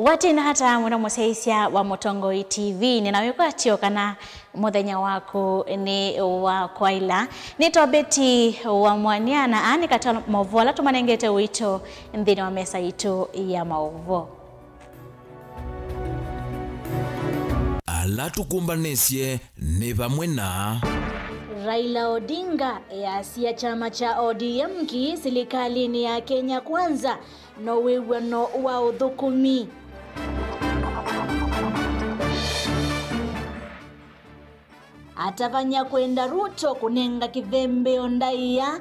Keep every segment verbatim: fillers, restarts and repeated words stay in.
Watina ata mũno mũsyaĩĩsya wa Mũtongoi T V, nĩna wĩkwatyo kana mũthenya waku nĩ wa kwaĩla. Nĩtwa Betty wa Mwania, na aa nĩ katĩ wa maũvoo ala tũmanengete ũito nthĩnĩ wa mesa yitũ ya maũvoo. Ala tũkũmbanĩsye nĩ vamwe na Raila Odinga easya kyama kya O D M ki silikalini ya Kenya Kwanza no wĩw'ano wa ũthũkũmi. Atavany'a kwenda Ruto kũnenga kĩthembeo ndaĩa.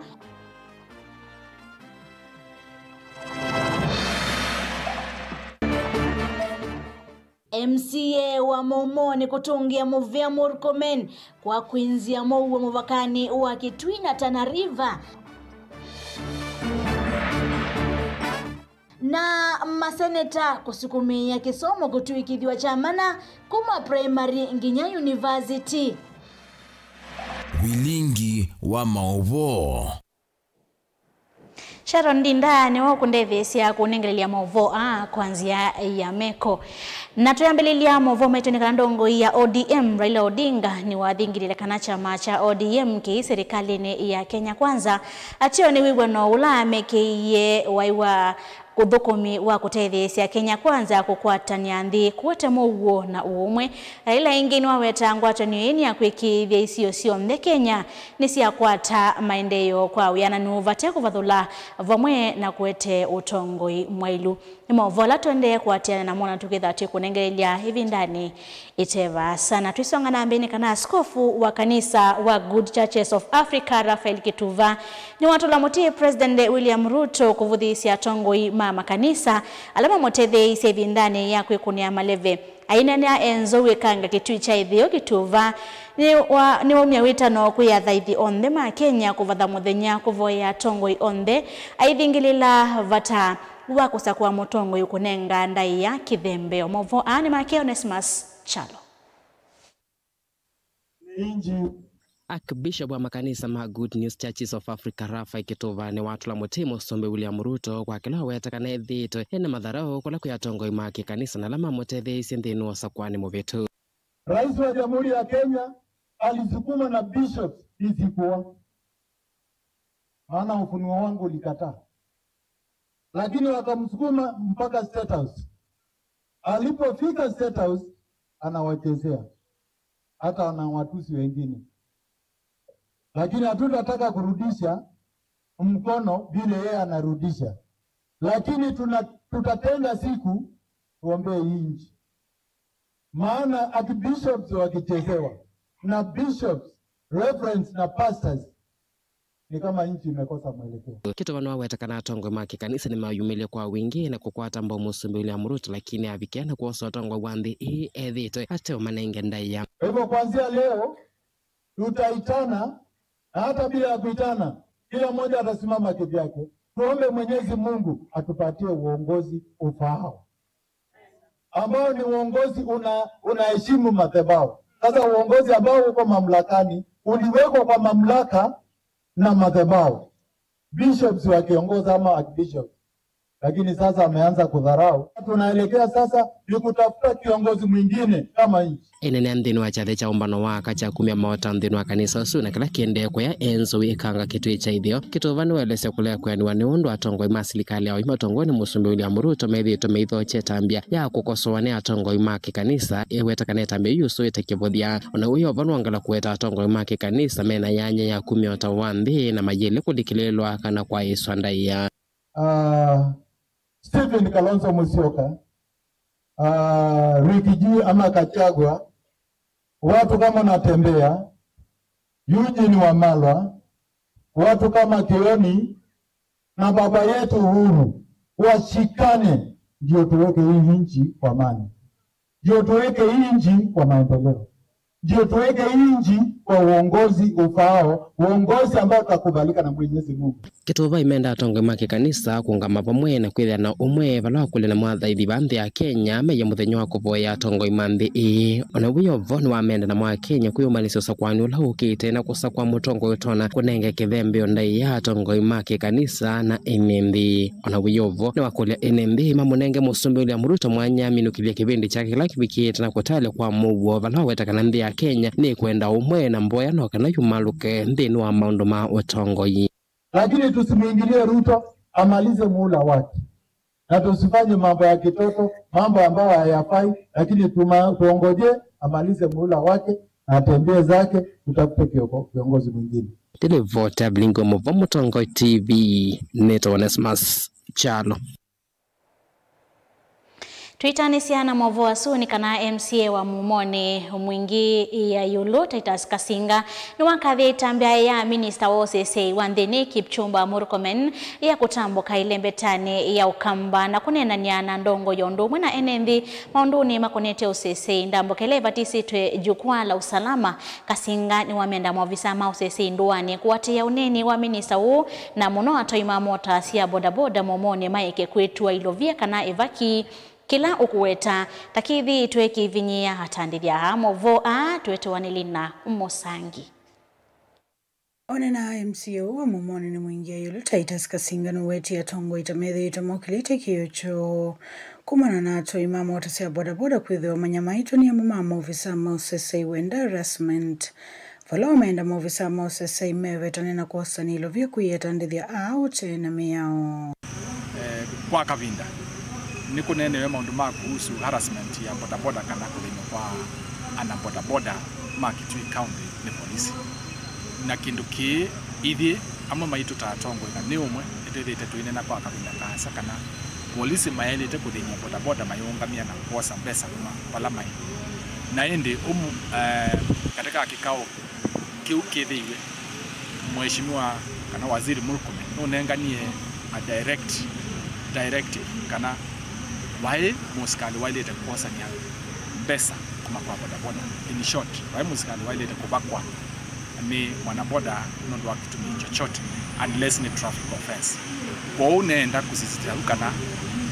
M C A wa Momonĩ kũtũngĩa mũvea Murkomen kwa kwĩnzĩa mũuo mũvakanĩ wa Kitui na Tana River. Na maseneta kũsukumĩĩa kĩsomo kũtw'ĩkĩthw'a kya mana kuma primary nginya university. Vilingi wa maũvoo. Sharon Ndinda nĩwe ũkũndetheesya kũnengelelya maũvoo aa kwa nzĩa ya meko. Na twĩambĩlĩlya maũvoo maitũ nĩ kana ndongoi ya O D M Raila Odinga nĩwathingĩlile kana kyama kya O D M kĩi silikalini ya Kenya Kwanza ateo nĩ wĩw'ano ũla amekĩie waĩ wa ũthũkũmi wa kũtetheesya Kenya Kwanza kũkwatany'a nthĩ kũete mũuo na ũũmwe. Raila ĩngĩ nĩwaweta ngwatanĩo ĩĩ nĩ ya kwĩkĩĩthya isio syonthe Kenya nĩsyakwata maendeeo kwa wĩananu vate kũvathũla vamwe na kũete ũtongoi mwaĩlu. Nĩ maũvoo ala tũendee kũatĩana namo na tũkĩtha twĩkũnengelelya ĩvindanĩ ĩte vaasa. Na twĩsonga na mbee nĩ kana askofu wa kanisa wa Good Churches of Africa, Raphael Kituva, nĩwatũla mũtĩ President William Ruto kũvũthĩĩsya atongoi ma makanisa ala mamũtetheeisye ĩvindanĩ ya kwĩkũnĩa maleve. Aineenea e nzou ĩkanga Kitui kya Ĩtheo, Kituva nĩwa-, nĩwaumya wĩtano kwĩ athaithi onthe ma Kenya kũvatha mũthenya kũvoya atongoi onthe aithingĩlĩla vata wa kũsakũa mũtongoi kũnenga ndaĩa kĩthembeo. Maũvoo aa nĩ make Onesimus Kyalo. Archbishop wa makanisa ma Good News Churches of Africa, Raphael Kituva, nĩwatũla mũtĩ Mũsumbĩ William Ruto kwa kĩla aweta kana ethĩĩtwe ena matharaũ kũla kwĩ atongoi ma kĩkanisa na ala mamũtetheeisye nthĩnĩ wa ũsakũani mũvĩtu. Rais wa Jamhuri ya Kenya alisukumwa na bishops isikuwa, maana ufunuo wangu ulikataa, lakini wakamsukuma mpaka State House. Alipofika State House, anawachezea, hata anawatusi wengine, lakini hatutataka kurudisha mkono vile yeye anarudisha, lakini tuna-, tutatenga siku tuombee hii nchi, maana archbishops wakichezewa na bishops, reverends na pastors, ni kama nchi imekosa mwelekeo. Kituva nĩwaweta kana atongoi ma kĩkanisa nĩmayumĩlye kwa wingĩ na kũkwata mbau Mũsumbĩ William Ruto, lakini avikĩa na kwosa ũtongoi wa nthĩ ĩĩ ethĩĩtwe ateũmanenge ndaĩa. Kwa hivyo, kuanzia leo tutaitana, na hata bila ya kuitana, kila mmoja atasimama kivyake. Tuombe Mwenyezi Mungu atupatie uongozi ufaao, ambao ni uongozi una-, unaheshimu madhabahu. Sasa uongozi ambao uko mamlakani uliwekwa kwa mamlaka na madhabahu, bishops wakiongoza ama archbishop, lakini sasa ameanza kudharau. Tunaelekea sasa ni kutafuta kiongozi mwingine kama nchi. Ĩneenea nthĩnĩ wa kyathĩ kya ũmbano wa aka kya kumya maota nthĩnĩ wa kanisa ũsu na kĩla kĩendee kũya e nzou ĩkanga Kitui kya Ĩtheo, Kituva nĩwaelesya kũlea kwĩanĩwa nĩ ũndũ atongoi ma silikalĩ ya ũima ũtongoonĩ nĩ Mũsumbĩ William Ruto methĩĩtwe meithokya ĩtambya ya kũkosowa nĩ atongoi ma kĩkanisa, eweta kana ĩtambya yu yusũĩte kĩvũthya. Ona ũu Yeova nũongela kũweta atongoi ma kĩkanisa mena yanya ya kumya ũtao wa nthĩ na mayĩle kũlikĩlĩĩlwa kana kwaĩswa ndaĩa. Ah, Stephen Kalonzo Musyoka, ah, Riggy G ama Gachagua, watu kama Natembeya, Eugene Wamalwa, watu kama Kioni na baba yetu Uhuru washikane, ndio tuweke hii nchi kwa amani, ndio tuweke hii nchi kwa maendeleo, ndio tuweke hii nchi kwa uongozi ufaao, uongozi ambao utakubalika na Mwenyezi Mungu. Kĩtũvai menda atongoi ma kĩkanisa kũngama vamwe na kwĩthĩa na ũmwe vala wakũlya na mwathaithi va nthĩ ya Kenya meyĩa mũthenya wa kũvoya atongoi ma nthĩ ĩĩ. Ona wĩ o vo nĩwamenda namo Akenya kwĩyũmbanĩsya ũsakũani ũla ũkĩte na kũsakũa mũtongoi ũtonya kũnenge kĩthembeo ndaĩa atongoi ma kĩkanisa na ene nthĩ. Ona wĩ o vo nĩwakũlya ene nthĩ mamũnenge Mũsumbĩ William Ruto mwanya aminũkĩlye kĩvĩndĩ kyake kĩla kĩvikĩĩte na kũtalya kwa mũuo vala waweta kana nthĩ ya Kenya nĩkwenda ũmwe na mboya no kana yumalũke nthĩnĩ wa maũndũ ma ũtongoi. Lakini tusimwingilie Ruto amalize muhula wake, na tusifanye mambo ya kitoto, mambo ambayo hayafai, lakini tuma-, tuongoje amalize muhula wake na atembee zake, tutafute kioko-, kiongozi mwingine. Ndĩlivota Blingo Mũvo, Mũtongoi T V, nĩtawa Onesmus Kyalo. Twĩtanĩsya na maũvoo asu nĩ kana M C A wa Mumonĩ Mwingi ya ĩũlũ, Titus Kasinga, nĩwakathĩe ĩtambya ya minista wa ũseseĩ wa nthĩnĩ, Kipchumba Murkomen, ya kũtambũka ĩlembetanĩ ya Ũkamba na kũneenany'a na ndongo ya ũndũ ũmwe na ene nthĩ maũndũnĩ makonetye ũseseĩ. Ndambũka ĩla ĩvatisĩtwe Jukwaa la Usalama, Kasinga nĩwamenda maovisa ma ũseseĩ ndũanĩ kũatĩĩa ũneeni wa minista ũũ, na mũno atwai ma mota sya bodaboda Mumonĩ maeke kwĩtũa ilovia kana ĩvaki kĩla ũkũweta ta kĩthĩĩtwe kĩivinyĩĩa atandĩthya aa. Maũvoo aa twetewa nĩ Lina Mũsangi. Onena M C A ũũ wa Mumonĩ nĩ Mwingi ya ĩũlũ, Titus Kasinga nũwetie atongoi ta methĩĩtwe mokĩlĩtye kĩĩo kyoo kumana na atwai ma mota sya bodaboda kwĩthĩwa manyamaĩtwe nĩ amwe ma maovisa ma ũseseĩ wenda harassment, vala wameenda maovisa ma ũseseĩ mevetane na kwosana ilovia kwĩ atandĩthya aa ũtee na mĩao. Eh, kwa kavinda nĩkũneenewe maũndũ ma kuhusu harassment ya bodaboda kana kũthĩny'a kwa ana bodaboda ma Kitui County nĩ polisi. Na kĩndũ kĩĩ ithyĩ amwe maitũ ta atongoi, na nĩ ũmwe nĩtwĩthĩĩte tũineena kwa kavinda kaasa kana polisi mayaĩlĩte kũthĩny'a bodaboda mayĩũngamĩa na kwosa mbesa kuma vala maĩ. Na ĩndĩ ũmũ, eh, katika kĩkao kĩu kĩthĩiwe, Mheshimiwa kana Waziri Murkomen nũnenganie a direct directive kana vai mũsikalĩ waĩlĩte kwosany'a mbesa kuma kwa bodaboda. In short, vai mũsikalĩ waĩlĩte kũvakwa nĩ mwanaboda nũndũ wa kĩtumi chochote unless nĩ traffic offense. Kwoou neenda kũsisitiza yu kana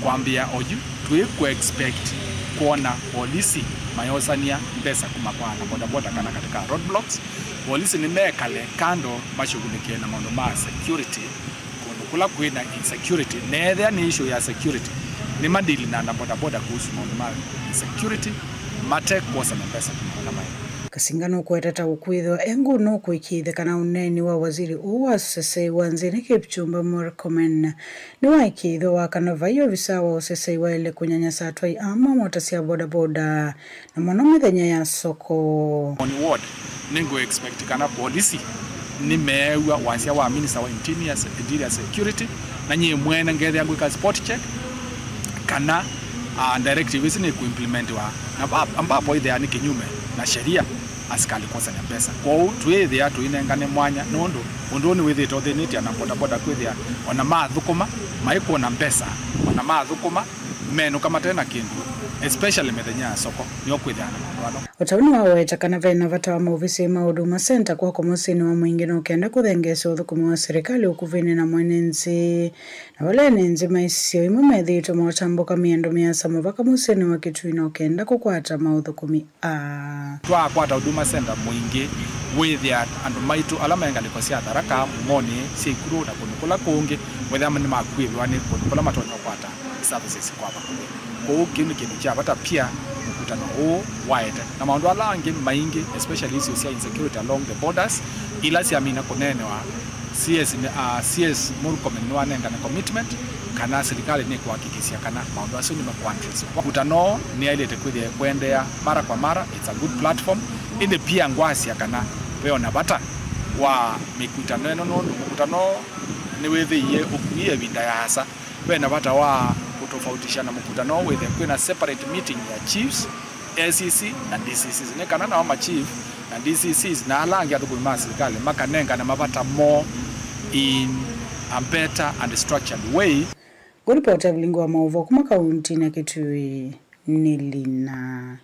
kwambĩĩa oyu twĩ kũ expect kwona polisi mayosany'a mbesa kuma kwa ana bodaboda kana katika roadblocks. Polisi nĩmekale kando mashughulikie na maũndũ ma security. Kũndũ kũla kwĩ na insecurity, na ethĩa nĩ issue ya security, nĩmadili na ana bodaboda kuhusu maũndũ ma insecurity, mate kwosana mbesa kuma vala maĩ. Kasinga nũkũweta ta ũkwĩthĩwa e ngũnũ kũĩkĩĩthya kana ũneeni wa waziri ũũ wa ũseseĩ wa nthĩnĩ Kipchumba Murkomen nĩwaĩkĩĩthw'a wa kana vai ovisa wa ũseseĩ waĩle kũnyanyasa atwai aa ma mota sya bodaboda na mũno mĩthenya ya soko. On ward, nĩngũ expect kana polisi nĩmeew'a wasya wa Minister wa Interior, Interior Security, na nyie mwene ngethĩa ngwĩka spot check kana, ah, directive ĩsu nĩkũ implementiwa, na va-, ambapo ĩthĩa nĩ kinyume na sheria, asikalĩ kwosany'a mbesa. Kwoou twĩĩthĩa tũinengane mwanya, nũndũ ũndũ ũũ nĩwĩthĩĩte ũthĩnĩtye ana bodaboda kwĩthĩa ona mathũkũma maikwona mbesa, ona mathũkũma menũka mate na kĩndũ, especially mĩthenya ya soko, nĩyo kwĩthĩana na maũndũ ano. O ta ũu nĩwaweta kana ve na vata wa maovisi ma Huduma Center kwakwa mũsyĩnĩ wa Mwingi nũkenda kũthengeesya ũthũkũmi wa silikalĩ ũkuvĩnĩ na mwene nthĩ, na vala ene nthĩ ma isio imwe methĩĩtwe maũtambũka mĩendo mĩasa mũvaka mũsyĩnĩ wa Kitui nũkenda kũkwata maũthũkũmi aa. Twakwata Huduma Center Mwingi, wĩthĩa andũ maitũ ala me ngalĩko sya Tharaka, Mumonĩ, sya Ikuru na kũndũ kũla kũngĩ, wĩthĩa nĩmakuĩvĩwa nĩ kũndũ kũla matonya kũkwata services kwa vakuvĩ. Kwoou kĩu nĩ kĩndũ kya vata pia mũkutano ũũ waete. Na maũndũ ala angĩ maingĩ, especially issues sya insecurity along the borders, ila syamina kũneenewa, C S nĩ, ah, C S Murkomen nĩwanengane commitment kana silikalĩ nĩkũhakikisha kana maũndũ asu nĩmekũaddresswa. Mũkutano ũũ nĩyaĩlĩte kwĩthĩa kũendeea mara kwa mara, it's a good platform. Ĩndĩ pia ngwasya kana ve ona vata wa mĩkutano ĩno, nũndũ mũkutano ũũ nĩwĩthĩie ũkuie ĩvinda yaasa. Ve na vata wa kũtofautisha na mũkutano ũũ wĩthĩe kwĩna separate meeting ya chiefs, A C C na D C Cs, nĩ kana nao ma chief na D C Cs na ala angĩ athũkũmi ma silikalĩ makanengane mavata moo in a better and structured way. Ngũlipota vilingi wa maũvoo kuma kauntinĩ ya Kitui nĩ Lina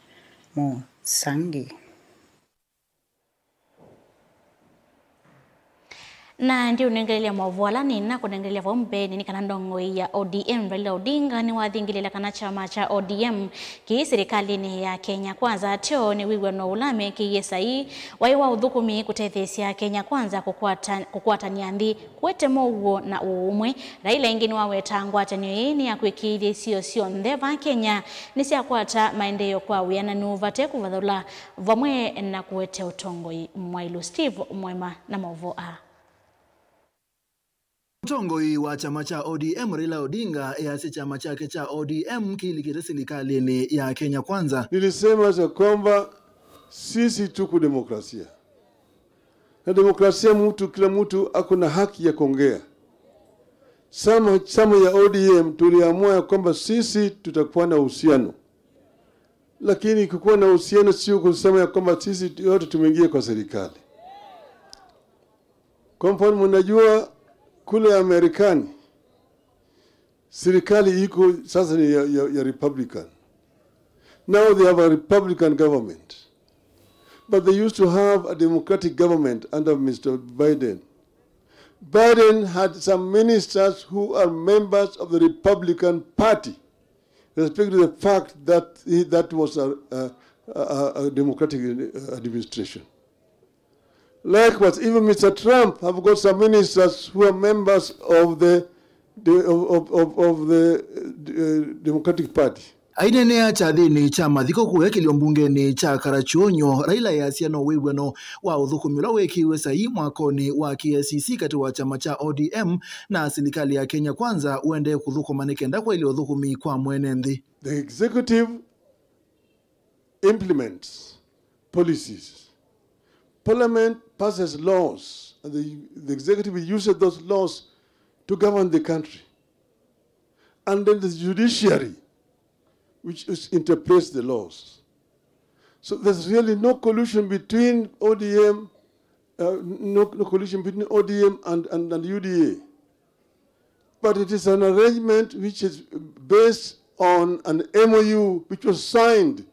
Mũsangi. Na ndiũnengelelya maũvoo ala nĩnakũnengelelya vau mbeenĩ nĩ kana ndongoi ya O D M Raila Odinga nĩwathingĩlĩĩla kana kyama kya O D M kĩĩ silikalĩnĩ ya Kenya Kwanza ateo nĩ wĩw'ano ũla mekĩie saii waĩ wa ũthũkũmi kũtetheesya Kenya Kwanza kũkwata-, kũkwatany'a nthĩ kũete mow'o na ũũmwe. Raila ĩngĩ nĩwawetaa ngwatanĩo ĩĩ nĩ ya kwĩkĩĩthya isio syonthe vaa Kenya nĩsyakwata maendeeo kwa wĩananu vate kũvathũla vamwe na kũete ũtongoi mwaĩlu. Steve Mwema na maũvoo aa. Mũtongoi wa kyama kya O D M Raila Odinga easya kyama kyake kya O D M kĩilikĩte silikalĩnĩ ya Kenya Kwanza. Nilisema ya kwamba sisi tuko demokrasia. Na demokrasia mtu, kila mtu ako na haki ya kuongea. Sama, sama ya O D M tuliamua ya kwamba sisi tutakuwa na uhusiano. Lakini kukuwa na uhusiano sio kusema ya kwamba sisi yote tumeingia kwa serikali. Kwa mfano, mnajua kule Amerikani, serikali iko sasa ni ya, ya, ya Republican. Now they have a Republican government. But they used to have a Democratic government under Mister Biden. Biden had some ministers who are members of the Republican Party, respecting the fact that he, that was a, a, a, a Democratic, uh, administration. Likewise, even Mister Trump have got some ministers who are members of the, the, of, of, of, of the, uh, Democratic Party. Aineenea kyathĩnĩ kya mathiko kũya kĩlio mbungenĩ kya Karachuonyo, Raila easya no wĩw'ano wa ũthũkũmi ũla weekĩiwe saii mwakonĩ wa K I C C katĩ wa kyama kya O D M na silikalĩ ya Kenya Kwanza ũendee kũthũkũma nĩ kenda kwaĩlya ũthũkũmi kwa mwene nthĩ. The executive implements policies. Parliament passes laws, and the, the executive uses those laws to govern the country. And then the judiciary, which is, interprets the laws. So there's really no collusion between O D M, uh, no, no collusion between O D M and, and, and U D A. But it is an arrangement which is based on an M O U which was signed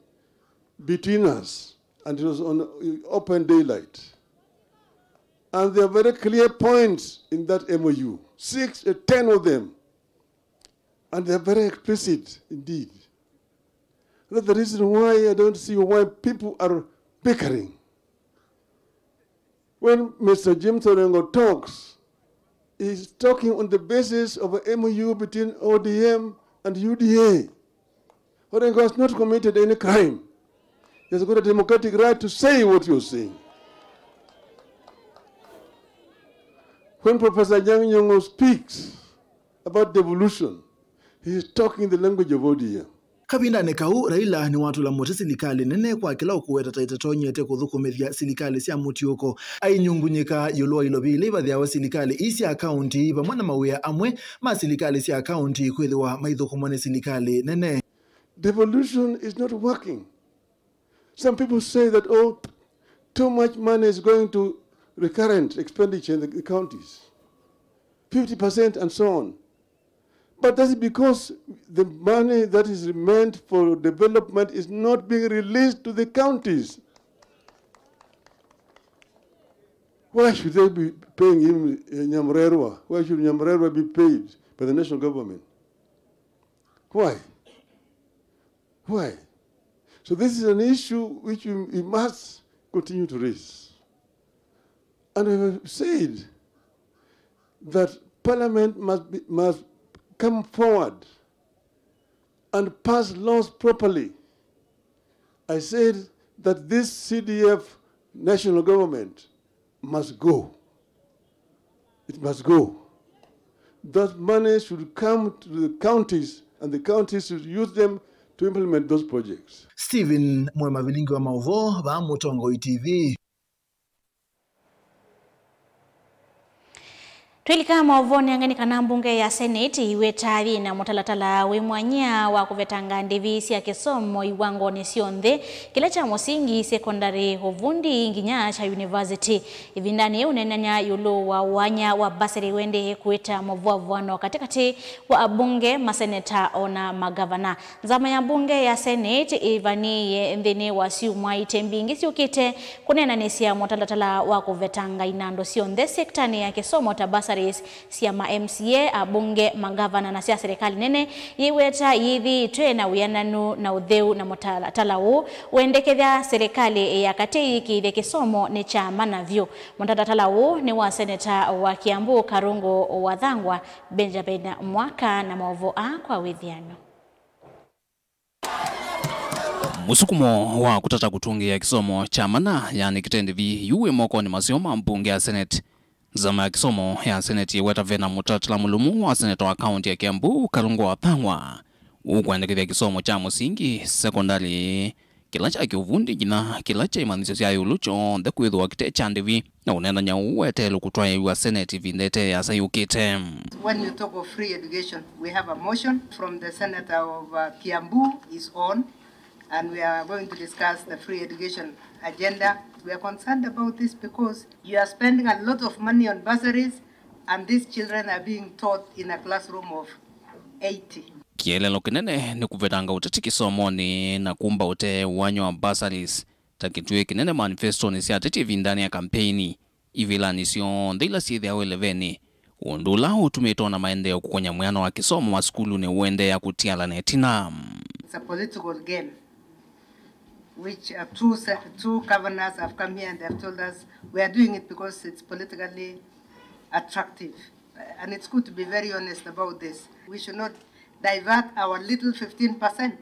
between us, and it was on open daylight. And there are very clear points in that M O U, six, uh, ten of them. And they are very explicit indeed. That's the reason why I don't see why people are bickering. When Mister James Orengo talks, he's talking on the basis of a M O U between O D M and U D A. Orengo has not committed any crime. He has got a democratic right to say what you're saying. When Professor Anyang' Nyong'o speaks about devolution, he is talking the language of O D M. Kavindanĩ kau, Raila nĩwatũla mũtĩ silikalĩ nene kwa kĩla ũkũweta ta ĩtatonyete kũthũkũmĩthya silikalĩ sya mũtiũko. Ainyungunyĩka ĩũlũ wa ilovi ila ivathĩawa silikalĩ ii sya kaunti vamwe na mawĩa amwe ma silikalĩ sya kaunti kwĩthĩwa maithũkũmwa nĩ silikalĩ nene. Devolution is not working. Some people say that, oh, too much money is going to recurrent expenditure in the, the counties, fifty percent and so on. But that's because the money that is meant for development is not being released to the counties. Why should they be paying him, uh, Nyamrerwa? Why should Nyamrerwa be paid by the national government? Why? Why? So this is an issue which we, we must continue to raise. And we have said that Parliament must be, must come forward and pass laws properly. I said that this C D F national government must go. It must go. That money should come to the counties, and the counties should use them to implement those projects. Stephen Mwema, vilingi wa maũvoo, vaa Mũtongoi T V. Twĩlika maũvoonĩ angĩ nĩ kana mbunge ya Senate ĩiweta yĩna mũtalatala wĩ mwanya wa kũvetanga ndĩvi sya kĩsomo iwangonĩ syonthe, kĩla kya mũsingi, sekondalĩ, ũvundi, nginya kya yunivasĩtĩ. Ĩvindanĩ yĩĩ ũneenany'a ĩũlũ wa wanya wa mbasarĩ ũendee kũĩta mũvũavũano katĩkatĩ wa abunge, maseneta, o na magavana. Nzama ya mbunge ya Senate ĩvanĩĩe nthĩnĩ wa syumwa ite mbingĩ syũkĩte kũneenanĩsya mũtalatala wa kũvetanga inandũ syonthe sektanĩ ya kĩsomo ta bursaries sya ma M C A, abunge, magavana na sya serikali nene, yĩweta yĩthĩĩtwe na wĩananu na ũtheu na mũtalatala ũũ wendekethya serikali ya katĩ yĩkĩĩthye kĩsomo nĩ kya mana vyũ. Mũtalatala ũũ nĩ wa seneta wa Kiambu Karungu Wathangwa, Benjamin Mwaka na maũvoo aa kwa wĩthĩano. Mũsukumo wa kũtata kũtũngĩĩa kĩsomo kya mana, yaani kĩtendevi, yu wĩ mokonĩ maseo ma mbunge ya Senate. Nzama ya kĩsomo ya Senate yĩweta vena mũtalatala mũlũmu wa seneta wa kaunti ya Kiambu, Karungu Wathangwa, ũkwendekethya kĩsomo kya mũsingi, sekondalĩ, kĩla kya kĩũvundi nginya kĩla kya imanyĩsyo sya ĩũlũ kyonthe kwĩthĩwa kĩte kya ndĩvi. Na ũneenany'a ũũ weteelwe kũtwaĩĩw'a Senate ĩvinda ĩte yĩasa yũkĩte. When you talk of free education, we have a motion from the senator of, uh, Kiambu is on, and we are going to discuss the free education agenda. We are concerned about this because you are spending a lot of money on bursaries, and these children are being taught in a classroom of eighty. Kĩeleelo kĩnene nĩ kũvetanga ũteti kĩsomonĩ na kumba ũtee wanya wa bursaries. Ta kĩtuĩ kĩnene manifestonĩ sya ateti ĩvindanĩ ya kampeini, ivĩlanĩ syonthe ila syĩthĩawa ĩlevenĩ, ũndũ ũla ũtumĩtwe na maendeeo kũkonya mwĩano wa kĩsomo masukulunĩ ũendeea kũtialana ĩtina. It's a political game, which, uh, two se-, two governors have come here and they have told us we are doing it because it's politically attractive. Uh, and it's good to be very honest about this. We should not divert our little fifteen percent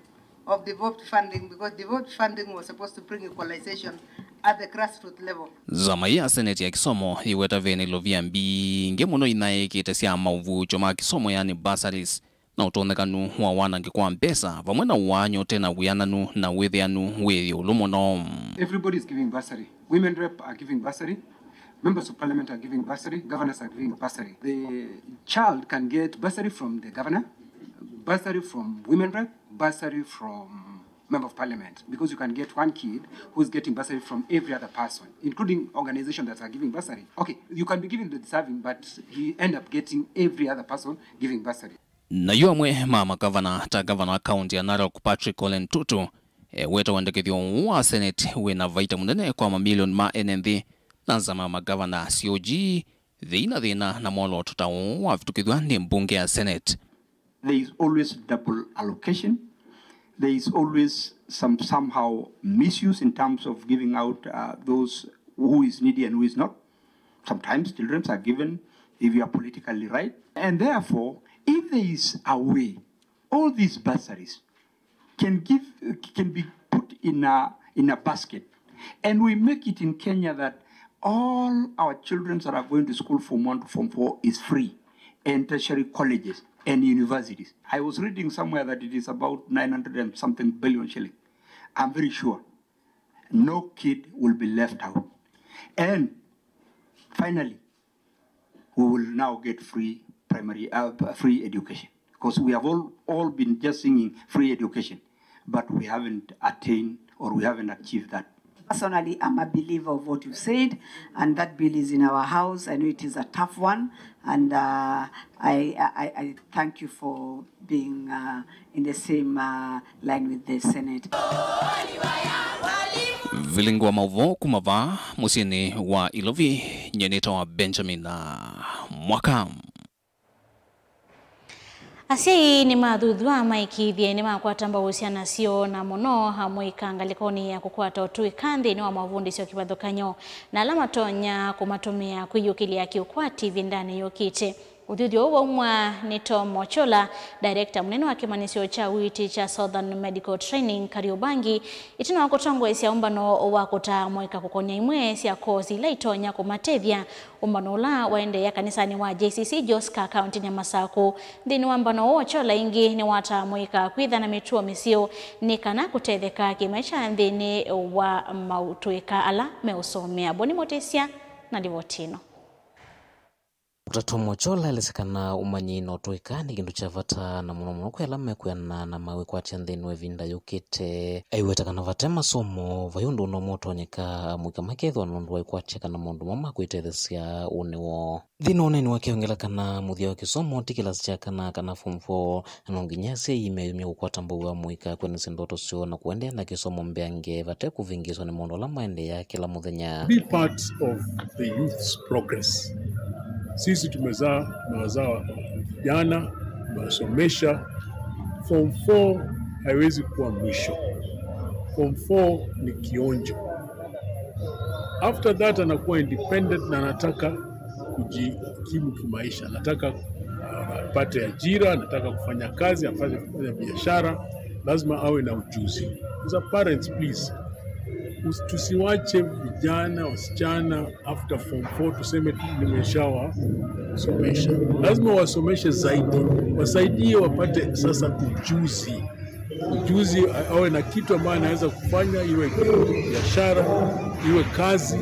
of devolved funding, because devolved funding was supposed to bring equalization at the grassroots level. Nzama ya Senate ya kĩsomo yĩweta vena ilovia mbingĩ mũno inaĩkĩte sya maũvuũkyo ma kĩsomo, yani bursaries, na ũtonyekanu wa wanangĩko wa mbesa, vamwe na ũaany'o ũte na wĩananu na wĩthĩanu wĩ ĩũlũ mũno. Everybody is giving bursary. Women rep are giving bursary. Members of parliament are giving bursary. Governors are giving bursary. The child can get bursary from the governor, bursary from women rep, bursary from member of parliament, because you can get one kid who's getting bursary from every other person, including organizations that are giving bursary. Okay, you can be giving the deserving, but he end up getting every other person giving bursary. Na yu amwe ma makavana, ta gavana wa kaunti ya Narok, Patrick Ole Ntutu, eweta wendekethyo ũũ wa Senate wĩ na vaita mũnene kwa mamilioni ma ene nthĩ, na nzama ya magavana, C O G, thĩna thĩna na mwolooto ta ũũ wavĩtũkĩthw'a nĩ mbunge ya Senate. There is always double allocation. There is always some somehow misuse in terms of giving out, uh, those who is needy and who is not. Sometimes children are given if you are politically right. And therefore, if there is a way, all these bursaries can give, can be put in a, in a basket. And we make it in Kenya that all our children that are going to school from one to form four is free, and tertiary colleges and universities. I was reading somewhere that it is about nine hundred and something billion shilling. I'm very sure no kid will be left out. And finally, we will now get free primary, uh, free education. Because we have all, all been just singing free education, but we haven't attained or we haven't achieved that. Personally, I'm a believer of what you said, and that bill is in our house. I know it is a tough one, and, uh, I, I, I thank you for being, uh, in the same, uh, line with the Senate. Vilingi wa maũvoo kuma vaa mũsyĩnĩ wa Ilovi, nyie nĩtawa Benjamin, uh, Mwaka. Asyai nĩmathuthw'a maĩkĩĩthye nĩmakwata mbau syana syoo, na mũno amũika ngalĩkonĩ ya kũkwata ũtũĩka nthĩnĩ wa mavundĩsyo kĩvathũkany'o, na ala matonya kũmatũmĩa kwĩyũkĩlya kĩũkwati ĩvindanĩ yũkĩte. Ũthuthyo ũũ waumw'a nĩ Tom Ochola, director mũnene wa kĩmanyĩsyo kya ũiiti kya Southern Medical Training, Kariobangi, ĩtina wa kũtongoesya ũmbano wa kũtaamũĩka kũkonya imwe sya kosi ila itonya kũmatethya. Ũmbano ũla waendeea kanisanĩ wa J C C Joska, kaũntĩnĩ ya Masakũ. Nthĩnĩ wa mbano ũũ, Ochola ĩngĩ nĩwataamũĩka kwĩtha na mĩtuo mĩseo nĩ kana kũtetheka kĩmaisha nthĩnĩ wa maũtũĩka ala meũsomea. Boni Mũtĩsya na livoti ĩno. Doctor Tom Ochola aelesya kana ũmanyi na ũtũĩka nĩ kĩndũ kya vata, na mũno mũno kwĩ ala mekwĩanana na mawĩkwatya nthĩnĩ wa ĩvinda yũkĩte. Aiweta kana vate masomo, vai ũndũ ũna ũmwe ũtonyeka amũika makethĩwa na ũndũ wa ĩkwatya kana maũndũ mamwe ma kwĩtetheesya ũnĩ woo. Nthĩnĩ wa ũneeni wake, ongela kana mũthya wa kĩsomo ti kĩlasi kya kana, kana form four, na no nginya asyai meyumya kũkwata mbau wa mũika, kwĩanĩsya ndoto syoo na kũendeea na kĩsomo mbeange vate kũvĩngĩĩswa nĩ maũndũ ala maendeeaa kĩla mũthenya. Be part of the youth's progress. Sisi tumezaa, tumewazaa vijana, tumewasomesha. Form four haiwezi kuwa mwisho. Form four ni kionjo. After that anakuwa independent na anataka kujikimu kimaisha, anataka, uh, apate ajira, anataka kufanya kazi, afanye, kufanya biashara, lazima awe na ujuzi. As a parents, please, us-, tusiwache vijana, wasichana after form four tuseme tu nimeshawasomesha. Lazima wasomeshe zaidi, wasaidie wapate sasa ujuzi. Ujuzi, a-, awe na kitu ambayo anaweza kufanya, iwe biashara, iwe kazi,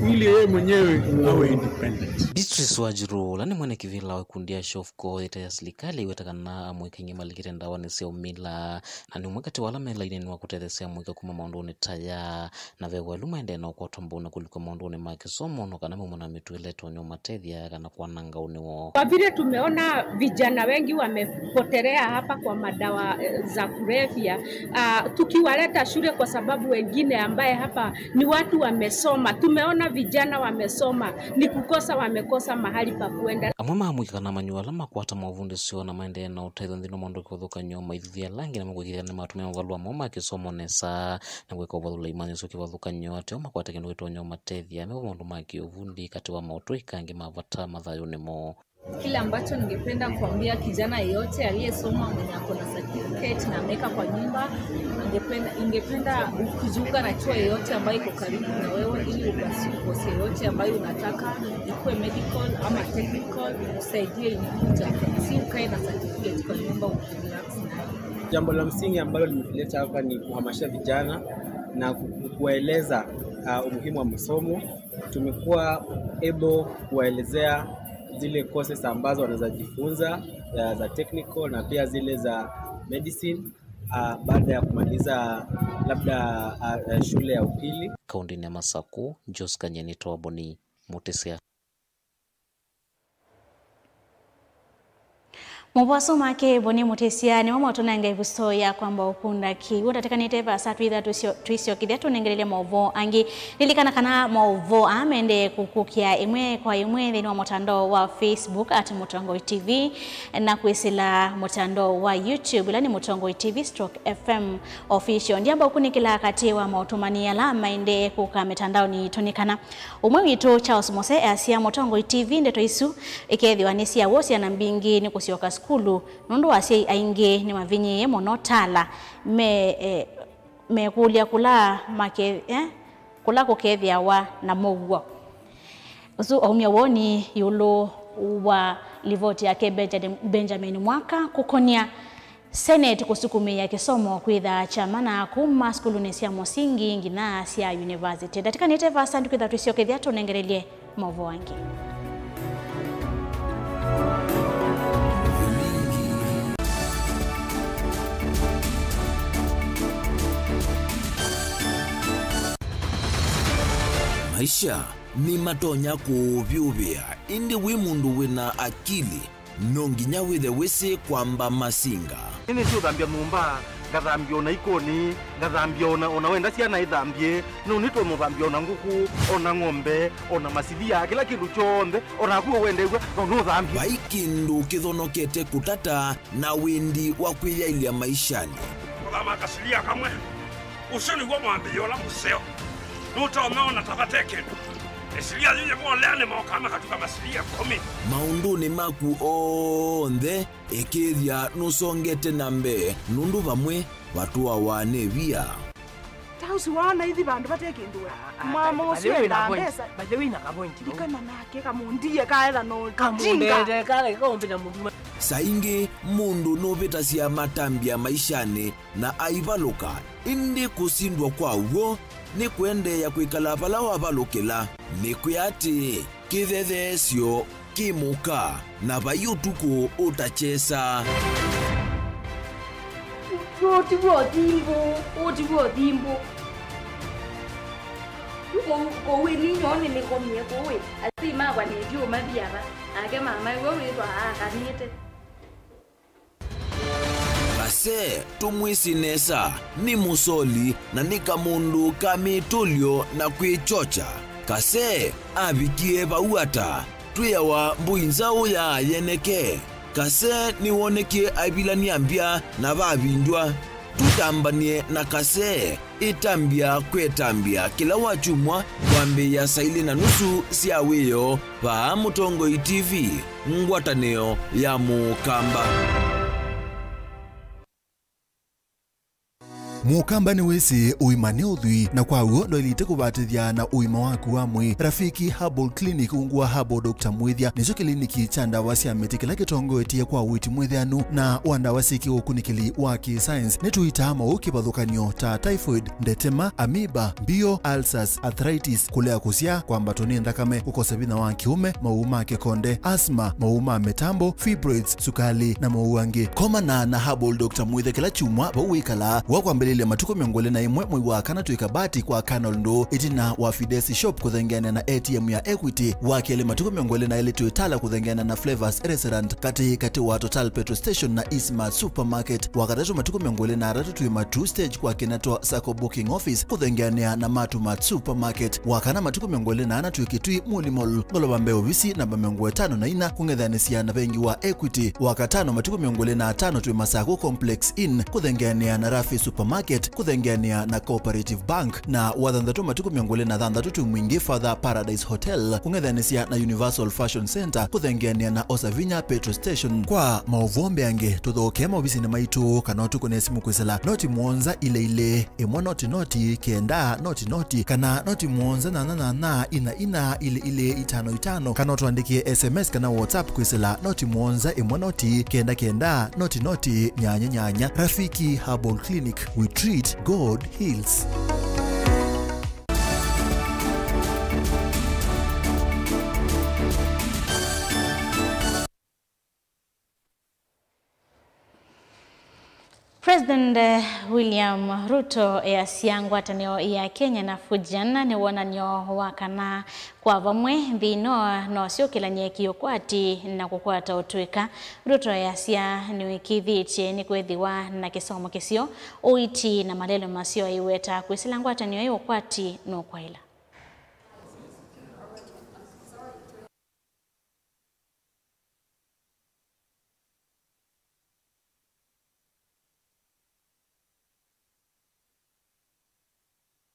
ili yeye mwenyewe awe independent. Beatrice Wanjirũ, ũla nĩ mwene kĩvĩla wa ikundi ya Shofco ĩte ya silikalĩ, aiweta kana amũika aingĩ malikĩte ndawanĩ sya ũmila, na nĩ ũmwe katĩ wa ala me lainĩnĩ wa kũtetheesya amũika kuma maũndũnĩ ta aya, na ve welu maendee na ũkwatwa mbau na kũlikwa maũndũnĩ ma kĩsomo, no kana mauma na mĩtũĩle ĩtonya ũmatethya kana kwananga ũnĩ woo. Kwa vile tumeona vijana wengi wamepotelea hapa kwa madawa, eh, za kulevya, ah, tukiwaleta shule, kwa sababu wengine ambaye hapa ni watu wamesoma, tumeona vijana wamesoma, ni kukosa wamekosa mahali pa kuenda. Amwe ma amũika kana amanyĩw'a ala makwata maũvundĩsyo na maendee na ũtethyo nthĩnĩ wa maũndũ kĩvathũkany'o maithuthya ala angĩ na mekwĩkĩthya nĩmatũmĩa mavalũa moo ma kĩsomo nesa. Na kwĩka ũvathũla imanyĩsyo kĩvathũkany'o ateo makwate kĩndũ kĩtonya ũmatethya me maũndũ ma kĩũvundi katĩ wa maũtũĩka angĩ ma vata mathayũnĩ moo. Kile ambacho ningependa kuambia kijana yeyote aliyesoma mwenye ako na certificate na ameweka kwa nyumba, ningependa, ningependa kujiunga na chuo yeyote ambayo iko karibu na wewe ili upasi course yeyote ambayo unataka, ikuwe medical ama technical, usaidie in future. Si ukae na certificate kwa nyumba ukirelax nayo. Jambo la msingi ambalo limetuleta hapa ni kuhamasisha vijana na ku-, kuwaeleza, uh, umuhimu wa masomo. Tumekuwa able kuwaelezea zile courses ambazo wanaweza jifunza, uh, za technical na pia zile za medicine, uh, baada ya kumaliza labda, uh, uh, shule ya upili. Kaũntĩnĩ ya Masakũ, Joska Nyenito wa Boni Mũtĩsya. Maũvoo asu make Boni Mũtĩsya nĩmo maũtũnenga ĩvuso ya kwamba ũkunda kĩw'ũ. Ndatĩkanĩte vaasa twĩtha tũsyo-, twĩsyokethya tũnengelelye maũvoo angĩ. Lilikana kana maũvoo aa mendee kũkũkĩa ĩmwe kwa ĩmwe nthĩnĩ wa mũtandao wa Facebook at Mũtongoi T V na kwĩsĩla mũtandao wa YouTube, ĩla nĩ Mũtongoi T V stroke F M Official. Ndiamba ũkunĩkĩla katĩ wa maũtũmani ala maendee kũka mĩtandaonĩ yitũ nĩ kana Ũmwe witũ, Charles Mose, easya Mũtongoi T V ndeto isu ikeethĩwa nĩ sya w'o syana mbingĩ nĩ kũsyoka sukulu, nũndũ asyai aingĩ nĩmavinyĩĩe mũno taala me, eh, mekũlya kũla make-, eh, kũla kũkeethĩawa na mũuo. Ũsu aumya woni ĩũlũ wa livoti yake Benjamin, Benjamin Mwaka kũkonya Senate kũsukumĩĩa kĩsomo kwĩthaa kya mana kuma sukulunĩ sya mũsingi nginya sya yunivasĩtĩ. Ndatĩkanĩte vaasa twĩtha twĩsyokethya tũnengelelye maũvoo angĩ. Maisha nĩmatonya kũũvyũvĩa, ĩndĩ wĩ mũndũ wĩna akili, no nginya wĩthe wĩsĩ kwamba masinga. Nĩnĩsĩ ũthambya nyũmba, ngathambya ona ikonĩ, ngathambya ona, ona wenda syana ithambye, no nĩtwe mũthambya ona ngũkũ, ona ng'ombe, ona masilia, kĩla kĩndũ kyonthe, onaku wendew'a, no nũthambye. Vai kĩndũ kĩthonokete kũtata na wĩndi wa kwĩyaĩlya maishanĩ. Kũthama kasilia kamwe. Ũsu nĩw'o mwambĩĩo ũla mũseo. Nũtonya ona ta vate kĩndũ. Ĩsilia yĩyĩ volea nĩmokaa makatuka masilia ĩkũmi. Maũndũnĩ maku onthe, ĩkĩĩthya nũsongete na mbee, nũndũ vamwe vatũawa nĩ via. Ta ũsu waona ithi vandũ vate kĩndũ we. Ah, ah, mama by the ũsu way, wĩna endaa point. Mbesa. By the way, wĩna ka point. Ndikana nake kamũndie kaetha no kamũndete, tinga. Kale kaũmbĩta mũndũ. Saa ingĩ mũndũ nũvĩtasya matambya maishanĩ na aivalũka, ĩndĩ kũsindwa kwa w'o nĩ kũendeea kwĩkala vala wavalũkĩla. Nĩkwĩa atĩĩ, kĩthetheesyo kĩ mũka, na vai ũtukũ ũtakyesa. Ũũ ti w'o thimbũ, ũũ ti w'o thimbũ. Kũu, kũu ĩni nyoo nĩnĩkomie kũu ĩ, asyai makwa nĩtyo mathi ava, nake mama ĩwe wĩtwa aakanĩte. Kase, tũmwĩsĩ nesa, nĩ mũsoli na nĩ kamũndũ ka mĩtũlyo na kwĩkyokya. Kase avikie vau ata? Twĩawa mbũi nzaũ ya yeneke. Kase nĩwonekie aivilany'a mbya na vavindywa. Tũtambany'e na Kase, ĩtambya kwĩtambya kĩla wakyumwa kwambĩĩa saa ilĩ na nusu sya wĩoo vaa Mũtongoi T V, ngwatanĩo ya Mũkamba. Mũkamba nĩwĩsĩ ũima nĩ ũthwii, na kwa w'o ndwaĩlĩte kũvatĩthya na ũima waku wa mwĩĩ. Rafiki Herbal Clinic, ungu wa Herbal Doctor Mwĩthya, nĩkyo kĩliniki kya ndawa sya mĩtĩ kĩla kĩtongoetye kwa ũiiti mwĩthĩanu na wa ndawa syĩ kĩũkunĩkĩli wa kĩ-science. Nĩtũitaa maũũ kĩvathũkany'o ta typhoid, ndetema, amoeba, mbio, ulcers, arthritis, kũlea kũsyaa, kwambatwa nĩ nthakame, kũkosa vinya wa kĩũme, maũũ ma kĩkonde, asthma, maũũ ma mĩtambo, fibroids, sukali, na maũũ angĩ. Komana na Herbal Doctor Mwĩthya kĩla kyumwa vau wĩkalaa, wa kwambĩlĩlya matukũ mĩongo ĩlĩ na ĩmwe mwei wa kana twĩ Kabati kwa Colonel Ndũũ, ĩtina wa Fidesi Shop kũthengeanĩa na A T M ya Equity, wa kelĩ matukũ mĩongo ĩlĩ na elĩ twĩ Tala kũthengeanĩa na Flavors Restaurant, katĩ katĩ wa Total Petrol Station na Eastmart Supermarket, wa katatũ matukũ mĩongo ĩlĩ na atatũ twĩ Matuu Stage kwa kĩna twa Sacco Booking Office kũthengeanĩa na Matumat Supermarket, wa kana matukũ mĩongo ĩlĩ na ana twĩ Kitui Muli Mall, ngolova mbee ovisi namba mĩongo ĩtano na ina kũng'ethanĩsya na vengi wa Equity, wa katano matukũ mĩongo ĩlĩ na atano twĩ Masaku Complex Inn kũthengeanĩa na Rafi Supermarket kũthengeanĩa na Cooperative Bank, na wa thanthatũ matukũ mĩongo ĩlĩ na thanthatũ twĩ Mwingi Father Paradise Hotel kũng'ethanĩsya na Universal Fashion Center kũthengeanĩa na Osavinya Petrol Station. Kwa maũvoo mbeange, tũthokee maovisinĩ maitũ kana ũtũkũne simũ kwĩsĩla noti mũonza ilĩ ilĩ, ĩmwe noti noti, kenda noti noti, kana noti mũonza nyanya nyanya, ina ina, ilĩ ilĩ, itano itano, kana ũtũandĩkĩe S M S kana WhatsApp kwĩsĩla noti mũonza, ĩmwe noti, kenda kenda, noti noti, nyanya nyanya. Rafiki Herbal Clinic, we treat, God heals. President William Ruto easya ngwatanĩo ya Kenya na Fujian nĩ wonany'o wa kana kwa vamwe nthĩ ĩno no syũkĩlany'e kĩũkwati na kũkwata ũtũĩka. Ruto easya nĩwĩkĩĩthĩtye nĩkwĩthĩwa na kĩsomo kĩseo, ũiiti na malelũ maseo, aiweta kwĩsĩla ngwatanĩo ĩ ũkwati nũkwaĩla.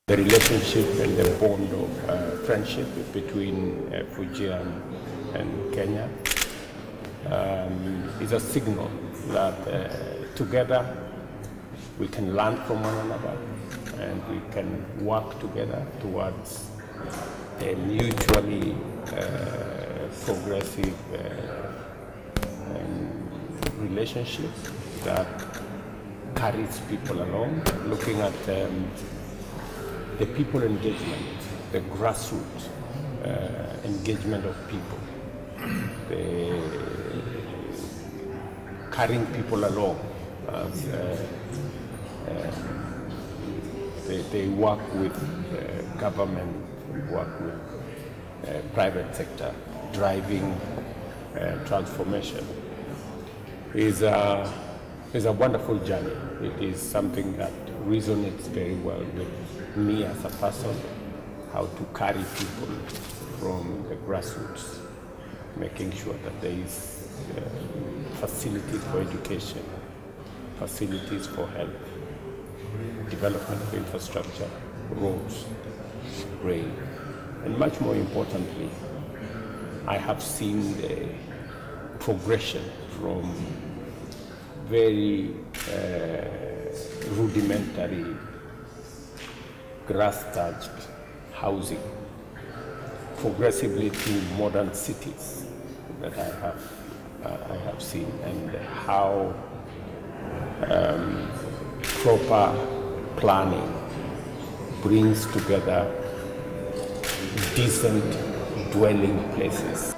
The relationship and the bond of, uh, friendship between, uh, Fujian and Kenya, um, is a signal that, uh, together we can learn from one another and we can work together towards a mutually, uh, progressive, uh, um, relationship that carries people along, looking at, um, the people engagement, the grassroots, uh, engagement of people, the carrying people along as, uh, uh, they, they work with, uh, government, work with, uh, private sector, driving, uh, transformation is a, is a wonderful journey. It is something that resonates very well with me as a person, how to carry people from the grassroots, making sure that there is, uh, facilities for education, facilities for health, development of infrastructure, roads, rail, and much more importantly, I have seen the progression from very, uh, rudimentary grass-thatched housing progressively to modern cities that I have, uh, I have seen, and how, um, proper planning brings together decent dwelling places.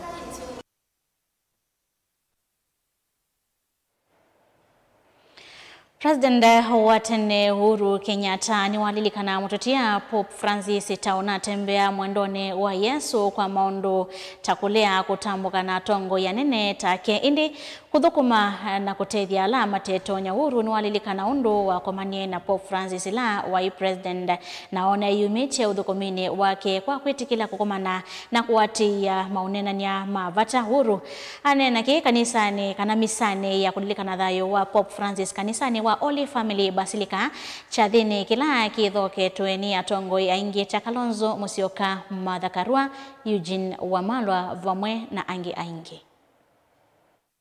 President wa tene Uhuru Kenyatta nĩwalilikana mũtũtia Pope Francis ta ũnatembea mwendonĩ wa Yesũ kwa maũndũ ta kũlea kũtambũka na atongoi anene take, ĩndĩ kũthũkũma na kũtethya ala matetonya. Uhuru nĩwalilikana ũndũ wakomanie na Pope Francis ĩla waĩ president, na one eyumĩtye ũthũkũminĩ wake kwa kwĩtĩkĩla kũkomana na kũatĩĩa maũneenany'a ma vata. Uhuru aneena kĩĩ kanisanĩ kana misanĩ ya kũlilikana thayũ wa Pope Francis kanisanĩ wa Holy Family Basilica, kyathĩnĩ kĩla kĩthoketwe nĩ atongoi aingĩ ta Kalonzo Musyoka, Martha Karua, Eugene Wamalwa vamwe na angĩ aingĩ.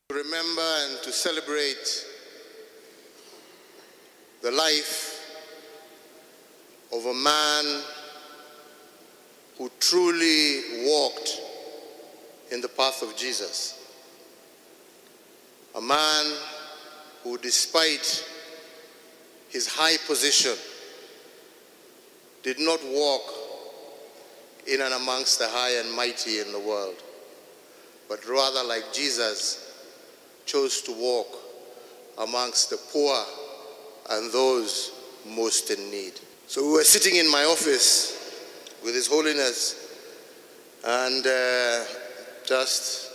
To remember and to celebrate the life of a man who truly walked in the path of Jesus, a man who, despite his high position, did not walk in and amongst the high and mighty in the world, but rather, like Jesus, chose to walk amongst the poor and those most in need. So we were sitting in my office with His Holiness and uh, just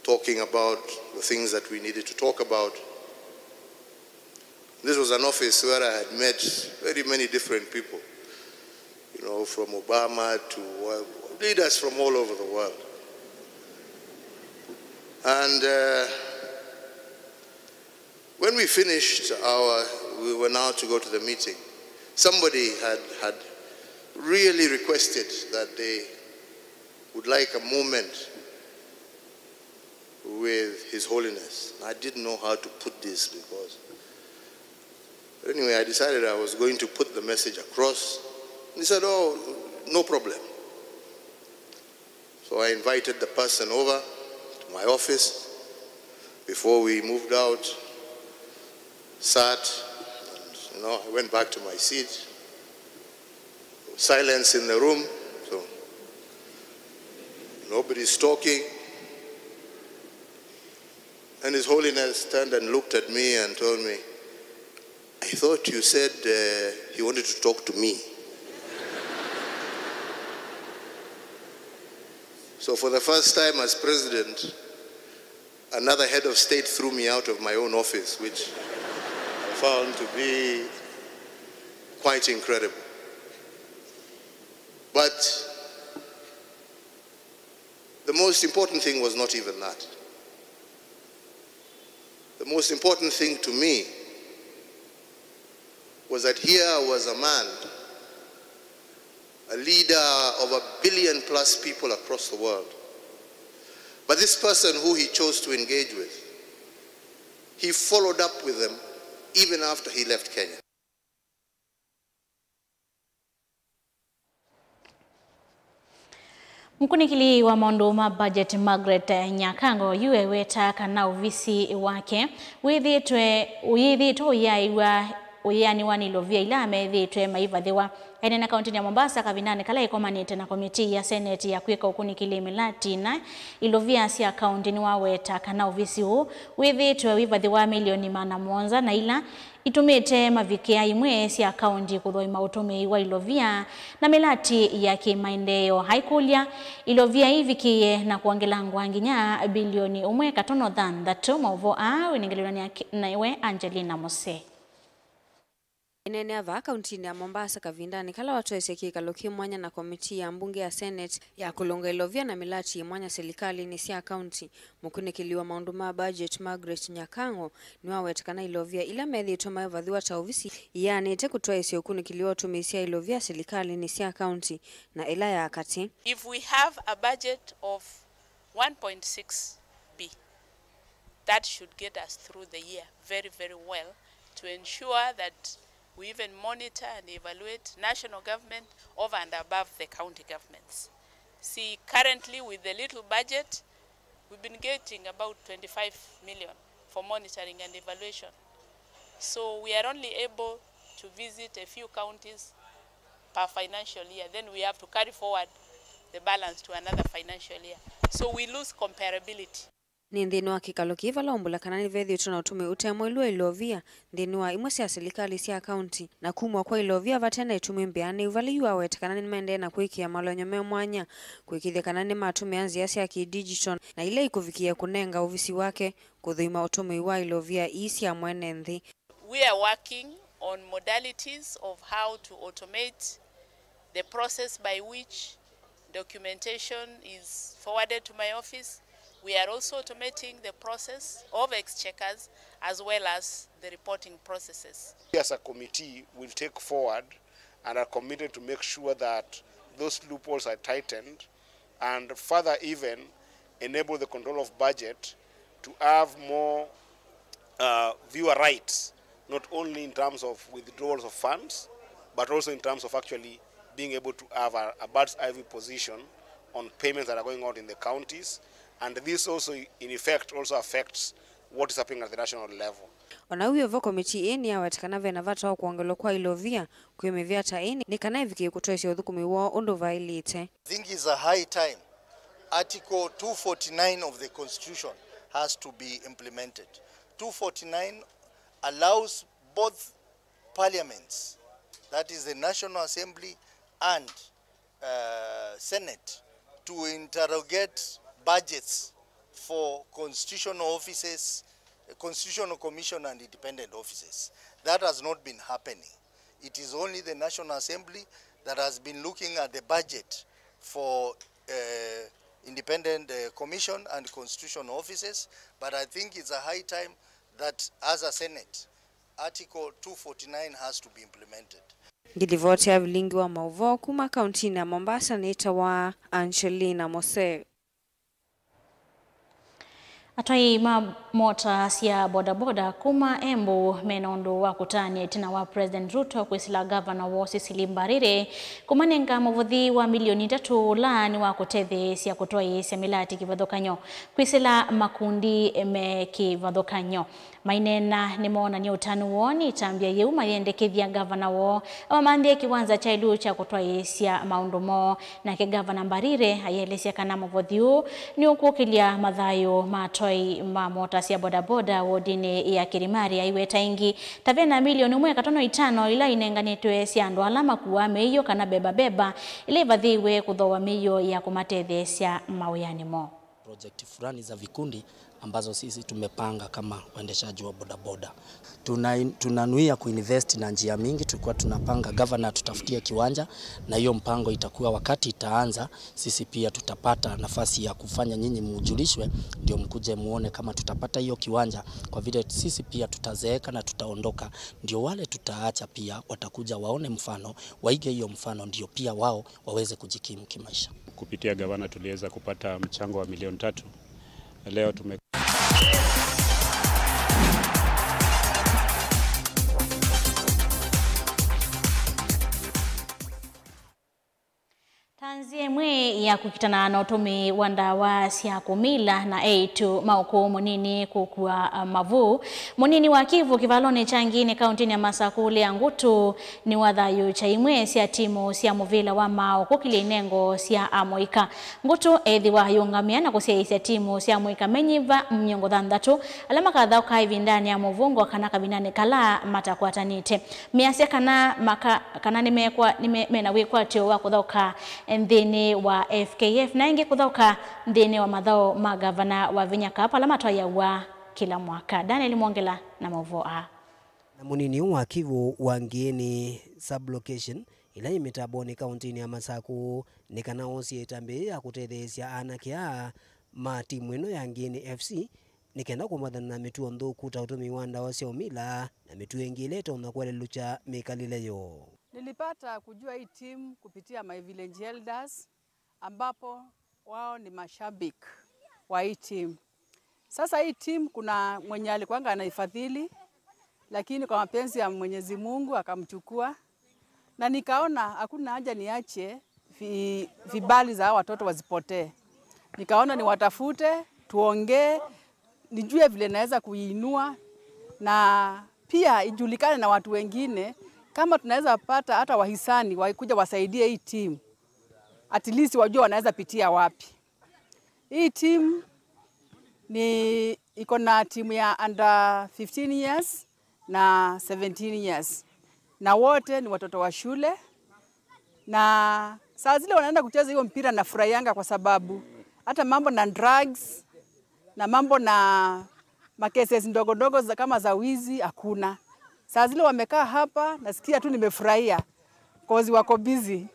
talking about the things that we needed to talk about. This was an office where I had met very many different people, you know, from Obama to uh, leaders from all over the world. And uh, when we finished our, we were now to go to the meeting, somebody had, had really requested that they would like a moment with His Holiness. I didn't know how to put this because, but anyway, I decided I was going to put the message across. And he said, "Oh, no problem." So I invited the person over to my office before we moved out, sat, and, you know, I went back to my seat. Silence in the room, so nobody's talking. And His Holiness turned and looked at me and told me, "I thought you said uh, he wanted to talk to me." So for the first time as president, another head of state threw me out of my own office, which I found to be quite incredible. But the most important thing was not even that. The most important thing to me was that here was a man, a leader of a billion plus people across the world. But this person who he chose to engage with, he followed up with them even after he left Kenya. Mũkunĩkĩli wa maũndũ ma budget Margaret Nyakango yu eweta kana ovisi wake wĩthĩĩtwe ũyĩthĩĩtwe ũyĩaĩw'a ũyĩanĩwa nĩ ilovia ila methĩĩtwe maivathĩwa. Aineena kaũntĩnĩ ya Mombasa kavindanĩ kala ĩkomanĩte na komitii ya Seneti ya kwĩka ũkunĩkĩli mĩlati ĩna, ilovia sya kaũntĩ, nĩwaweta kana ovisi ũũ wĩthĩĩtwe ũivathĩwa milioni maana mũonza na ila itũmĩte mavikĩa imwe sya kaũntĩ kũthũima ũtũmĩi wa ilovia na mĩlati ya kĩmaendeeo. Aikũlya, ilovia ivikĩĩe na kwongelangwa nginya bilioni ũmwe katono thanthatũ. Maũvoo aa wĩnengelwe nĩ ake-, nĩwe Angelina Mose. Aineenea vaa kauntinĩ ya Mombasa kavindanĩ kala watwaisye kĩkalo kĩ mwanya na komitii ya mbunge ya Senate ya kũlũnga ilovia na mĩlati yĩ mwanya silikalĩnĩ sya kaunti, mũkunĩkĩli wa maũndũ ma budget Margaret Nyakango nĩwaweta kana ilovia ila methĩĩtwe maivathĩwa ta ovisi ianĩte kũtwaĩsya ũkunĩkĩli wa ũtũmĩi sya ilovia silikalĩnĩ sya kaunti na ĩla ya katĩ. If we have a budget of one point six B, that should get us through the year very, very well to ensure that we even monitor and evaluate national government over and above the county governments. See, currently with the little budget, we've been getting about twenty-five million for monitoring and evaluation. So we are only able to visit a few counties per financial year. Then we have to carry forward the balance to another financial year. So we lose comparability. Nĩ nthĩnĩ wa kĩkalo kĩĩ vala ũmbũla kana nĩvethĩĩtwe na ũtũmĩi ũte mwaĩlu wa ilovia nthĩnĩ wa imwe sya silikalĩ sya kaunti, na kumw'a kwa ilovia vate na ĩtumi mbĩanĩu, vala yu aweta kana nĩmaendee na kwĩkĩa malony'o me mwanya kũĩkĩĩthya kana nĩmatũmĩa nzĩa sya kĩ-digital na ila ikũvikĩĩa kũnenga ovisi wake kũthũima ũtũmĩi wa ilovia ii sya mwene nthĩ. We are working on modalities of how to automate the process by which documentation is forwarded to my office. We are also automating the process of exchequers as well as the reporting processes. We as a committee will take forward and are committed to make sure that those loopholes are tightened and further even enable the control of budget to have more uh, viewer rights, not only in terms of withdrawals of funds, but also in terms of actually being able to have a, a bird's eye view position on payments that are going out in the counties. And this also, in effect, also affects what is happening at the national level. O na wĩ o vo, komitii ĩĩ nĩyaweta kana ve na vata wa kwongelwa kwa ilovia kwĩ mĩvĩa ta ĩĩ nĩ kana ĩvikĩe kũtwaĩsya ũthũkũmi woo ũndũ vaĩlĩte. I think it's a high time Article two forty-nine of the Constitution has to be implemented. Two forty-nine allows both parliaments, that is the National Assembly and uh, Senate, to interrogate budgets for constitutional offices, Constitutional Commission and independent offices. That has not been happening. It is only the National Assembly that has been looking at the budget for uh, independent uh, commission and constitutional offices, but I think it's a high time that as a Senate, Article two forty-nine has to be implemented. Ngilivoti ya vilingi wa maũvoo kuma kauntinĩ ya Mombasa nĩtawa Angelina Mose. Atwai ma mota sya bodaboda kuma Embu mena ũndũ wa kũtany'a ĩtina wa President Ruto kwĩsĩla ngavana woo Cecily Mbarire kũmanenga mũvũthi wa milioni itatũ ũla nĩ wa kũtetheesya kũtwaĩĩsya mĩlatĩ kĩvathũkany'o kwĩsĩla makundi me kĩvathũkany'o. Maineena nĩmoonany'a ũtanu woo nĩ ĩtambya yĩu mayendekethya ngavana woo amamanthĩe kĩwanza kya ĩlũ kya kũtwaĩĩsya maũndũ moo. Nake Ngavana Mbarire ayĩelesya kana mũvothi ũũ nĩũkũkĩlya mathayũ ma atwai ma mota sya bodaboda wodinĩ ya Kirimari. Aiweta ĩngĩ ta vena milioni ũmwe katono itano ila inenganĩtwe sya andũ ala makuaa mĩio kana beba beba ila ivathĩĩwe kũthooa mĩio ya kũmatetheesya mawĩanĩ moo. Project fulani za vikundi ambazo sisi tumepanga kama waendeshaji wa bodaboda. Tuna, tunanuia kuinvest na njia mingi, tulikuwa tunapanga gavana atutafutie kiwanja, na hiyo mpango itakuwa wakati itaanza, sisi pia tutapata nafasi ya kufanya nyinyi mjulishwe, ndio mkuje muone kama tutapata hiyo kiwanja, kwa vile sisi pia tutazeeka na tutaondoka, ndio wale tutaacha pia watakuja waone mfano, waige hiyo mfano, ndio pia wao waweze kujikimu kimaisha. Kupitia gavana tuliweza kupata mchango wa milioni tatu. Leo tume- Ta nzĩa ĩmwe ya kũkitana na ũtũmĩi wa ndawa sya kũmila na eĩtu ma ũkũũ mũnini kũkua mavu, mũnini wa Kivu kĩvalonĩ kya Ngĩnĩ kaũntĩnĩ ya Masaku Lea Ngutu nĩwathayũũkya imwe sya timũ sya mũvĩla wa maaũ kũkilya inengo sya amũika. Ngutu ethĩwa ayĩũngamĩa na kũsyaĩĩsya timũ sya amũika menyiva mĩongo thanthatũ ala makathaũka ĩvindanĩ ya mũvũngo kana kavindanĩ kala matakwatanĩte. Measya kana maka-, kana nĩmekwa-, nĩme-, mena wĩkwatyo wa kũthaũka nthĩnĩ wa F K F na ĩngĩ kũthaũka nthĩnĩ wa mathaũ ma Gavana Wavinya Cup ala matwaĩawa kĩla mwaka. Daniel Mwongela na maũvoo aa. Na mũnini ũũ wa Kivu wa Ngĩnĩ sub-location ĩla yĩ mĩtambonĩ kaũntĩnĩ ya Masaku nĩ kana oosie ĩtambya yĩĩ ya kũtetheesya anake aa ma timũ ĩno ya Ngĩnĩ F C nĩ kenda kũmbathana na mĩtuo nthũku ta ũtũmĩi wa ndawa sya ũmila na mĩtuo ĩngĩ ĩla ĩtonya kũelelũkya mĩkalĩle yoo. Nilipata kujua hii timu kupitia my village elders, ambapo wao ni mashabiki wa hii timu. Sasa hii timu kuna mwenye alikuwanga anaifadhili, lakini kwa mapenzi ya Mwenyezi Mungu akamchukua, na nikaona hakuna haja niache vi-, vibali za hawa watoto wazipotee. Nikaona niwatafute, tuongee, nijue vile naweza kuiinua, na pia ijulikane na watu wengine, kama tunaweza pata hata wahisani wakuja wasaidie hii timu, at least wajue wanaweza pitia wapi. Hii timu Ni iko na timu ya under fifteen years na seventeen years, na wote ni watoto wa shule, na saa zile wanaenda kucheza hiyo mpira nafurahianga, kwa sababu hata mambo na drugs na mambo na macases ndogo ndogo za, kama za wizi hakuna. Saa zile wamekaa hapa, nasikia tu nimefurahia, cause wako busy,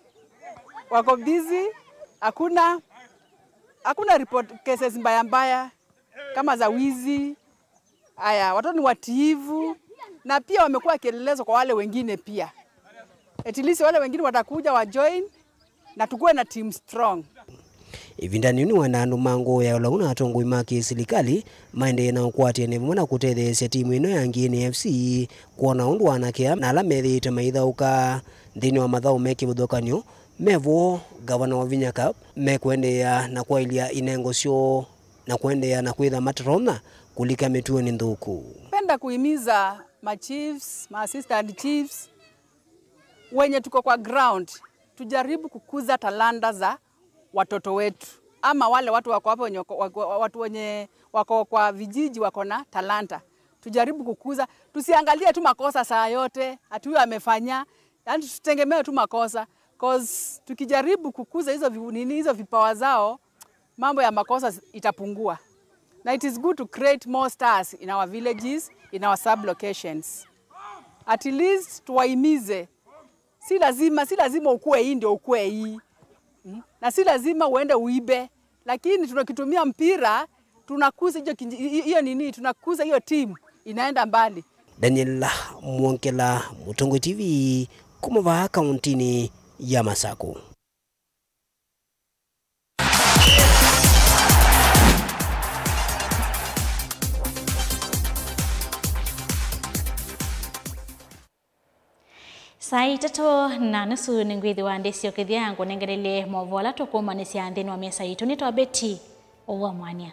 wako busy, hakuna, hakuna report cases mbaya mbaya kama za wizi. Aya, watoto ni watiivu na pia wamekuwa kielelezo kwa wale wengine pia. At least wale wengine watakuja wa join na tukuwe na team strong. Ĩvindanĩ yĩu nĩwona andũ ma ngũũ ya ũlau na atongoi ma kĩsilikalĩ maendee na ũkwatĩanĩa vamwe na kũtetheesya timu ĩno ya Ngĩĩnĩ F C kwona ũndũ anake na ala methĩĩtwe maithaũka nthĩnĩ wa mathaũ me kĩvathũkany'o me vo, Ngavana Wavinya Cup, mekũendeea na kwaĩlya inengo syoo na kũendeea na kwĩtha matatonya kũlika mĩtuonĩ nthũku. Penda kuhimiza ma chiefs, ma assistant chiefs, wenye tuko kwa ground, tujaribu kukuza talanta za watoto wetu, ama wale watu wako hapo wenye wako, wako, watu wenye wako kwa vijiji wako na talanta, tujaribu kukuza. Tusiangalie tu makosa saa yote, ati huyu amefanya, yani tusitegemee tu makosa, cause tukijaribu kukuza hizo vi-, nini, hizo vipawa zao, mambo ya makosa itapungua. Na it is good to create more stars in our villages, in our sub locations. At least tuwahimize. Si lazima, si lazima ukue hii ndio ukue hii. Mm? Na si lazima uende uibe. Lakini tunakitumia mpira, tunakuza hiyo kinji-, hi-, hiyo nini, tunakuza hiyo timu, inaenda mbali. Daniel Mwongela, Mũtongoi T V, kuma vaa kauntinĩ ya Masakũ. Saa itatũ na nusu nĩngwĩthĩwa ndĩsyokethya ngũnengelelye maũvoo ala tũkũmanĩsya nthĩnĩ wa mesa yitũ. Nĩtwa Betty Oua Mwania.